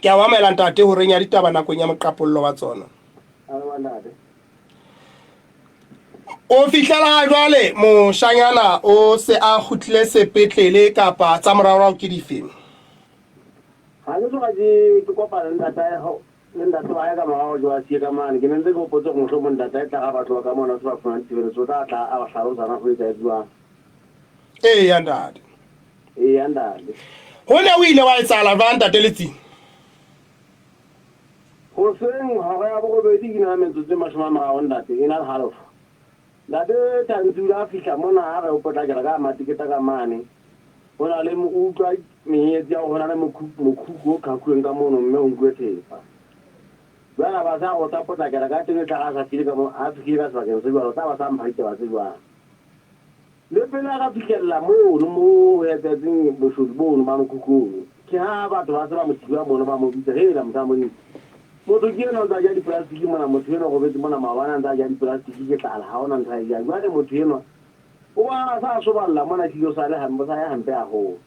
Ke a o amela ntate horeng ya ditaba nakong ya moqapollo wa tsona. O fihlela ha jwale moshanyana o se a kgutlile sepetlele kapa tsa moraorao ke dife? Ha ke soka ke ke kopana le ntatae le ntate wa hae ka morao jo a siye ka mane. Ke ne ntse ke hopotse hore mohlomong ntatae tla ra ba tloha ka mona se ba fumane tshireletso o tla tla a ba hlalosa na ho etsahetse jwang. Eya ntate. Eya ntate. Ho ne o ile wa etsahala jwang ntate Letsing? Hoseng hora ya borobedi ke na metsotso e 30 ntate, e na le halofo. Ntate Tantsi o ile a fihla mona a re o potlakela ka mateketa ka mane. Ho na le utlwa menyenyetsi ya hore ho na le mokhukhu o qhakuweng ka mono mme ho nkuwe thepa. Jwale a ba sa re o tla potlakela ka teng e tla re a sa fihle ka mo a fihlile ka sebakeng se jwalo o tla ba sa mpha ditaba tse jwalo. Le pele a ka fihlella mono moo ho etsahetseng boshodu bono ba mokhukhu ono, ke ha batho ba se ba mo thiba mono ba mo bitsa, Hela, motho wa Modimo, motho ke enwa o ntse a ja dipolastiki mona, motho enwa o robetse mona maobane a ntse a ja dipolastiki ke tlala, ha ho na ntho a e jang. Jwale motho enwa o bonahala a sa soballa mona, ehlile o sa le hampe, o sa ya hampe haholo.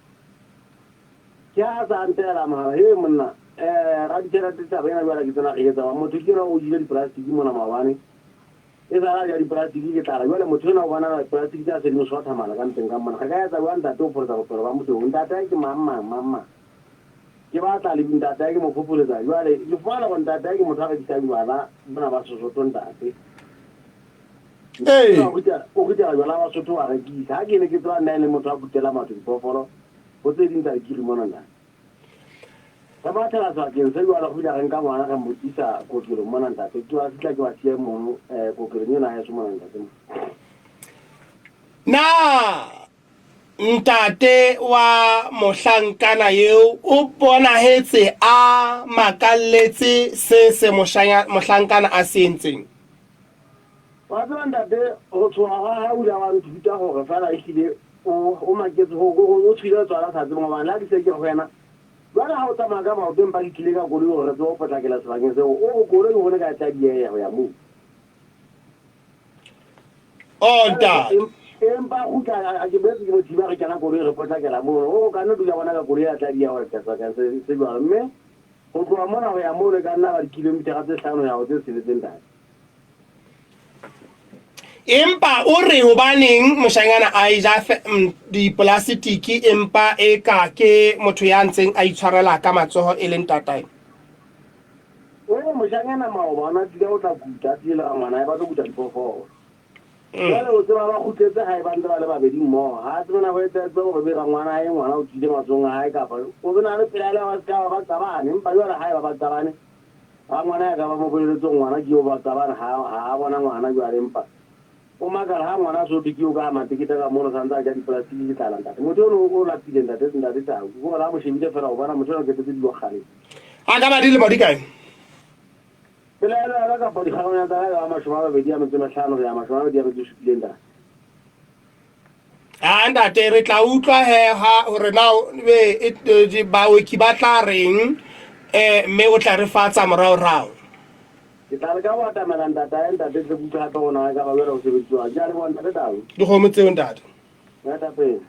Ke ha a sa a ntela mohala, He monna, raditjhelete taba ena jwale ke tsena re etsa jwang? Motho ke enwa o jele dipolastiki mona maobane, E sa la ja dipolastiki ke tlala. Jwale motho enwa o bonala dipolastiki tsa se di mo sotha mala ka mpeng ka mona. Re ka etsa jwang ntate ho pholosa bophelo ba motho eo? Ntatae ke mang mang mang mang. Ke batla le ntatae ke mo phopholetsa. Jwale ke fumana hore ntatae ke motho a rekisang jwala bona ba Sesotho ntate. Ee. O ritela jwala ba Sotho wa rekisa. Ha ke ne ke tseba nna e le motho a kutela matho diphoofolo ho tse ding tsa dikiri mona ntate. Re mathela sebakeng se jwalo, re fihla re nka ngwana re mo tlisa kokelong mona ntate. Ke wa fihla ke wa siya mono kokelong ena ya heso mona ntate. Na ntate wa mohlankana eo o bonahetse a makalletse se se mohlankana a se entseng? Wa tseba ntate, ho tshoha hwa hae o ile wa nthuta hore feela ehlile o o maketse ho o tshohile letswalo a sa tsebeng hobane le ha ke se ke re ho yena jwale ha o tsamaya ka maoto empa ke tlile ka koloi hore re tsebe ho potlakela sebakeng seo, o re koloi ho ne ka e tla dieha ho ya moo. Oh ntate. Empa kgutla a ke boetse ke mo thiba re kena koloi re potlakela mono. O re o ka nna dula bona ka koloi ya tla dieha ho fihla sebakeng se se jwalo mme ho tloha mona ho ya mono e ka nna ba dikilomitara tse hlano ho ya ho tse tsheletseng ntate. Empa o re hobaneng moshanyana a eja dipolasitiki empa eka ke motho ya ntseng a itshwarela ka matsoho e le ntatae? O re moshanyana maoba o na tlile ho tla kuta, a tlile le rangwanae ba tlo kuta diphoofolo. Jwale o tseba ba kgutletse hae ba ntse ba le babedi mmoho. Ha a tsebe na ho etsahetse hore ebe rangwanae ngwana o tswile matsohong a hae kapa o be na le pelaelo ya ba se ka ba ba qabane. Empa jwale haeba ba qabane, Rangwana ya ka ba mo boleletse hore ngwana ke eo ba qabana ha ha a bona ngwana jwale empa o makala ha ngwana a so thwe ke eo ka mateketa ka mono santse a ja dipolastiki ke tlala ntate motho ono o lapile ntate ntate Tau ke gore ha mo shebile fela o bona motho ono ketetse dilo kgale. A ka ba dilemo di kae? Pelaelo ya ka kapa dikgangonyana tsa ka e ka ba 25 ho ya 27 ntate. A ntate re tla utlwa he ha hore na be baoki ba tla reng eh mme o tla re fatsa morao rao. Ke tla leka ho atamela ntatae ntate tle ke utlwe hape hore na ekaba jwale ho sebetsuwang. Ke a leboha ntate Tau. Dikgomo tseo ntate. Etapele.